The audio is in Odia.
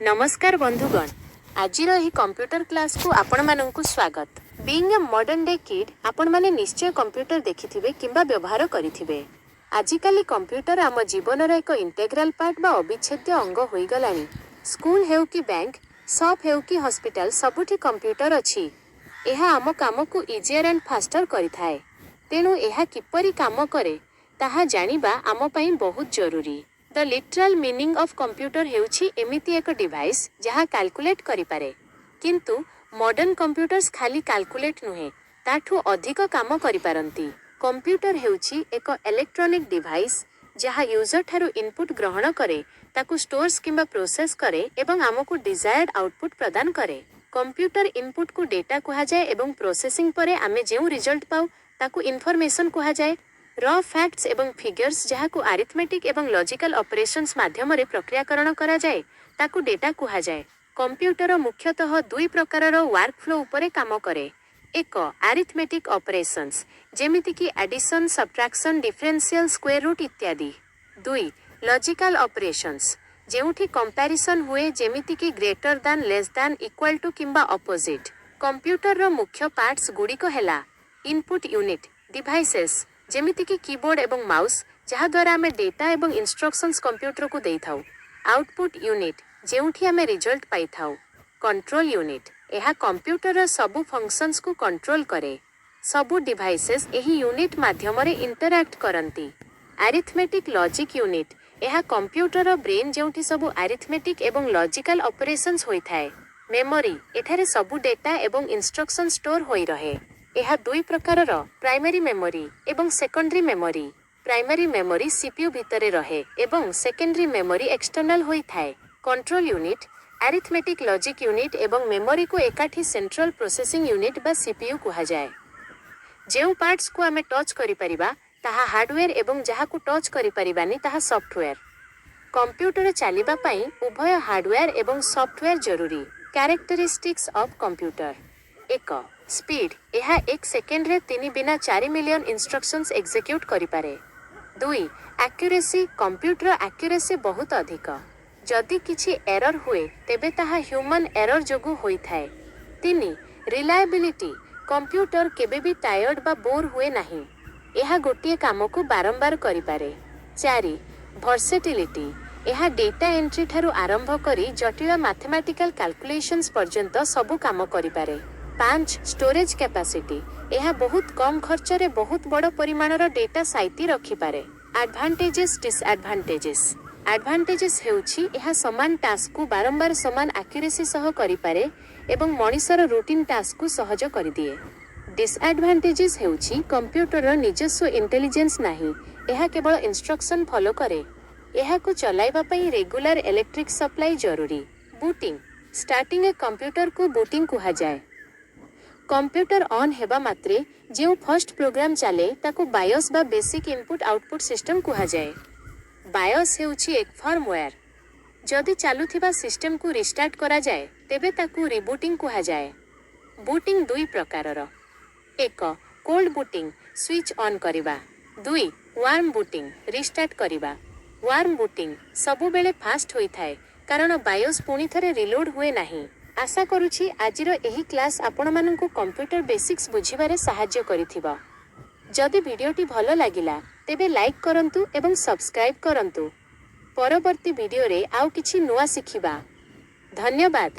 ନମସ୍କାର ବନ୍ଧୁଗଣ, ଆଜିର ଏହି କମ୍ପ୍ୟୁଟର କ୍ଲାସକୁ ଆପଣମାନଙ୍କୁ ସ୍ୱାଗତ। Being a modern day kid, ଆପଣମାନେ ନିଶ୍ଚୟ କମ୍ପ୍ୟୁଟର ଦେଖିଥିବେ କିମ୍ବା ବ୍ୟବହାର କରିଥିବେ। ଆଜିକାଲି କମ୍ପ୍ୟୁଟର ଆମ ଜୀବନର ଏକ ଇଣ୍ଟେଗ୍ରାଲ ପାର୍ଟ ବା ଅବିଚ୍ଛେଦ୍ୟ ଅଙ୍ଗ ହୋଇଗଲାଣି। ସ୍କୁଲ ହେଉ କି ବ୍ୟାଙ୍କ, ସପ୍ ହେଉ କି ହସ୍ପିଟାଲ, ସବୁଠି କମ୍ପ୍ୟୁଟର ଅଛି। ଏହା ଆମ କାମକୁ ଇଜିୟର ଆଣ୍ଡ ଫାଷ୍ଟର କରିଥାଏ। ତେଣୁ ଏହା କିପରି କାମ କରେ, ତାହା ଜାଣିବା ଆମ ପାଇଁ ବହୁତ ଜରୁରୀ। The literal meaning of computer ହେଉଛି ଏମିତି ଏକ ଡିଭାଇସ୍ ଯାହା କାଲକୁଲେଟ୍ କରିପାରେ। କିନ୍ତୁ ମଡର୍ଣ୍ଣ କମ୍ପ୍ୟୁଟର୍ସ ଖାଲି କାଲକୁଲେଟ୍ ନୁହେଁ, ତାଠୁ ଅଧିକ କାମ କରିପାରନ୍ତି। କମ୍ପ୍ୟୁଟର ହେଉଛି ଏକ ଇଲେକ୍ଟ୍ରୋନିକ୍ ଡିଭାଇସ୍ ଯାହା ୟୁଜର ଠାରୁ ଇନପୁଟ୍ ଗ୍ରହଣ କରେ, ତାକୁ ଷ୍ଟୋର୍ସ କିମ୍ବା ପ୍ରୋସେସ୍ କରେ ଏବଂ ଆମକୁ ଡିଜାୟାର୍ଡ ଆଉଟପୁଟ୍ ପ୍ରଦାନ କରେ। କମ୍ପ୍ୟୁଟର ଇନପୁଟକୁ ଡେଟା କୁହାଯାଏ ଏବଂ ପ୍ରୋସେସିଂ ପରେ ଆମେ ଯେଉଁ ରିଜଲ୍ଟ ପାଉ, ତାକୁ ଇନଫର୍ମେସନ୍ କୁହାଯାଏ। ର ଫ୍ୟାକ୍ଟସ୍ ଏବଂ ଫିଗର୍ସ ଯାହାକୁ ଆରିଥମେଟିକ୍ ଏବଂ ଲଜିକାଲ ଅପରେସନ୍ସ ମାଧ୍ୟମରେ ପ୍ରକ୍ରିୟାକରଣ କରାଯାଏ, ତାକୁ ଡେଟା କୁହାଯାଏ। କମ୍ପ୍ୟୁଟର ମୁଖ୍ୟତଃ ଦୁଇ ପ୍ରକାରର ୱାର୍କଫ୍ଲୋ ଉପରେ କାମ କରେ। ଏକ, ଆରିଥମେଟିକ୍ ଅପରେସନ୍ସ, ଯେମିତିକି addition, subtraction, differential, square root ଇତ୍ୟାଦି। ଦୁଇ, ଲଜିକାଲ ଅପରେସନ୍ସ, ଯେଉଁଠି କମ୍ପାରିସନ୍ ହୁଏ, ଯେମିତିକି greater than, less than, equal to କିମ୍ବା ଅପୋଜିଟ୍। କମ୍ପ୍ୟୁଟରର ମୁଖ୍ୟ ପାର୍ଟସ୍ ଗୁଡ଼ିକ ହେଲା: ଇନପୁଟ୍ ୟୁନିଟ୍, ଡିଭାଇସେସ୍, ଯେମିତିକି କିବୋର୍ଡ ଏବଂ ମାଉସ୍, ଯାହାଦ୍ୱାରା ଆମେ ଡେଟା ଏବଂ ଇନଷ୍ଟ୍ରକ୍ସନ୍ସ କମ୍ପ୍ୟୁଟରକୁ ଦେଇଥାଉ। ଆଉଟପୁଟ୍ ୟୁନିଟ୍, ଯେଉଁଠି ଆମେ ରିଜଲ୍ଟ ପାଇଥାଉ। କଣ୍ଟ୍ରୋଲ ୟୁନିଟ୍, ଏହା କମ୍ପ୍ୟୁଟରର ସବୁ ଫଙ୍କସନ୍ସକୁ କଣ୍ଟ୍ରୋଲ କରେ। ସବୁ ଡିଭାଇସେସ୍ ଏହି ୟୁନିଟ୍ ମାଧ୍ୟମରେ ଇଣ୍ଟରାକ୍ଟ କରନ୍ତି। ଆରିଥମେଟିକ୍ ଲଜିକ୍ ୟୁନିଟ୍, ଏହା କମ୍ପ୍ୟୁଟରର ବ୍ରେନ୍, ଯେଉଁଠି ସବୁ ଆରିଥମେଟିକ୍ ଏବଂ ଲଜିକାଲ ଅପରେସନ୍ସ ହୋଇଥାଏ। ମେମୋରି, ଏଠାରେ ସବୁ ଡେଟା ଏବଂ ଇନଷ୍ଟ୍ରକ୍ସନ୍ ଷ୍ଟୋର ହୋଇ ରହେ। ଏହା ଦୁଇ ପ୍ରକାରର: ପ୍ରାଇମାରୀ ମେମୋରି ଏବଂ secondary memory. Primary memory CPU ଭିତରେ ରହେ ଏବଂ ସେକେଣ୍ଡାରୀ ମେମୋରି ଏକ୍ସଟର୍ନାଲ ହୋଇଥାଏ। Control unit, arithmetic logic unit ଏବଂ ମେମୋରିକୁ ଏକାଠି ସେଣ୍ଟ୍ରାଲ ପ୍ରୋସେସିଂ ୟୁନିଟ୍ ବା ସିପିୟୁ କୁହାଯାଏ। ଯେଉଁ ପାର୍ଟସକୁ ଆମେ ଟଚ୍ କରିପାରିବା, ତାହା ହାର୍ଡୱେର ଏବଂ ଯାହାକୁ ଟଚ୍ କରିପାରିବାନି, ତାହା ସଫ୍ଟୱେର। କମ୍ପ୍ୟୁଟର ଚାଲିବା ପାଇଁ ଉଭୟ ହାର୍ଡୱେର ଏବଂ ସଫ୍ଟୱେର ଜରୁରୀ। Characteristics of computer. ଏକ, ସ୍ପିଡ୍। ଏହା ଏକ ସେକେଣ୍ଡରେ 3.4 ମିଲିୟନ ଇନଷ୍ଟ୍ରକ୍ସନ୍ସ ଏକ୍ଜିକ୍ୟୁଟ୍ କରିପାରେ। ଦୁଇ, ଆକ୍ୟୁରେସି। କମ୍ପ୍ୟୁଟର ଆକ୍ୟୁରେସି ବହୁତ ଅଧିକ। ଯଦି କିଛି ଏରର ହୁଏ, ତେବେ ତାହା ହ୍ୟୁମାନ୍ ଏରର ଯୋଗୁଁ ହୋଇଥାଏ। ତିନି, ରିଲାଏବିଲିଟି। କମ୍ପ୍ୟୁଟର କେବେ ବି ଟାୟର୍ଡ ବା ବୋର୍ ହୁଏ ନାହିଁ। ଏହା ଗୋଟିଏ କାମକୁ ବାରମ୍ବାର କରିପାରେ। ଚାରି, ଭର୍ସେଟିଲିଟି। ଏହା ଡେଟା ଏଣ୍ଟ୍ରି ଠାରୁ ଆରମ୍ଭ କରି ଜଟିଳ ମାଥମେଟିକାଲ କାଲକୁଲେସନ୍ସ ପର୍ଯ୍ୟନ୍ତ ସବୁ କାମ କରିପାରେ। ପାଞ୍ଚ, ଷ୍ଟୋରେଜ କ୍ୟାପାସିଟି। ଏହା ବହୁତ କମ୍ ଖର୍ଚ୍ଚରେ ବହୁତ ବଡ଼ ପରିମାଣର ଡେଟା ସାଇତି ରଖିପାରେ। ଆଡଭାଣ୍ଟେଜେସ୍, ଡିସଆଡଭାଣ୍ଟେଜେସ୍। ଆଡଭାଣ୍ଟେଜେସ୍ ହେଉଛି, ଏହା ସମାନ ଟାସ୍କକୁ ବାରମ୍ବାର ସମାନ ଆକ୍ୟୁରେସି ସହ କରିପାରେ ଏବଂ ମଣିଷର ରୁଟିନ୍ ଟାସ୍କକୁ ସହଜ କରିଦିଏ। ଡିସଆଡଭାଣ୍ଟେଜେସ୍ ହେଉଛି, କମ୍ପ୍ୟୁଟରର ନିଜସ୍ୱ ଇଣ୍ଟେଲିଜେନ୍ସ ନାହିଁ। ଏହା କେବଳ ଇନଷ୍ଟ୍ରକ୍ସନ୍ ଫଲୋ କରେ। ଏହାକୁ ଚଲାଇବା ପାଇଁ ରେଗୁଲାର ଇଲେକ୍ଟ୍ରିକ୍ ସପ୍ଲାଇ ଜରୁରୀ। ବୁଟିଂ। ଷ୍ଟାର୍ଟିଂ ଏ କମ୍ପ୍ୟୁଟରକୁ ବୁଟିଂ କୁହାଯାଏ। କମ୍ପ୍ୟୁଟର ଅନ୍ ହେବା ମାତ୍ରେ ଯେଉଁ ଫର୍ଷ୍ଟ ପ୍ରୋଗ୍ରାମ ଚାଲେ, ତାକୁ ବାୟୋସ୍ ବା ବେସିକ୍ ଇନପୁଟ୍ ଆଉଟପୁଟ୍ ସିଷ୍ଟମ କୁହାଯାଏ। ବାୟୋସ୍ ହେଉଛି ଏକ ଫର୍ମୱେୟାର। ଯଦି ଚାଲୁଥିବା ସିଷ୍ଟମକୁ ରିଷ୍ଟାର୍ଟ କରାଯାଏ, ତେବେ ତାକୁ ରିବୁଟିଂ କୁହାଯାଏ। ବୁଟିଂ ଦୁଇ ପ୍ରକାରର। ଏକ, କୋଲ୍ଡ ବୁଟିଂ, ସୁଇଚ୍ ଅନ୍ କରିବା। ଦୁଇ, ୱାର୍ମ ବୁଟିଂ, ରିଷ୍ଟାର୍ଟ କରିବା। ୱାର୍ମ ବୁଟିଂ ସବୁବେଳେ ଫାଷ୍ଟ ହୋଇଥାଏ, କାରଣ ବାୟୋସ୍ ପୁଣି ଥରେ ରିଲୋଡ୍ ହୁଏ ନାହିଁ। ଆଶା କରୁଛି, ଆଜିର ଏହି କ୍ଲାସ୍ ଆପଣମାନଙ୍କୁ କମ୍ପ୍ୟୁଟର ବେସିକ୍ସ ବୁଝିବାରେ ସାହାଯ୍ୟ କରିଥିବ। ଯଦି ଭିଡ଼ିଓଟି ଭଲ ଲାଗିଲା, ତେବେ ଲାଇକ୍ କରନ୍ତୁ ଏବଂ ସବସ୍କ୍ରାଇବ୍ କରନ୍ତୁ। ପରବର୍ତ୍ତୀ ଭିଡ଼ିଓରେ ଆଉ କିଛି ନୂଆ ଶିଖିବା। ଧନ୍ୟବାଦ।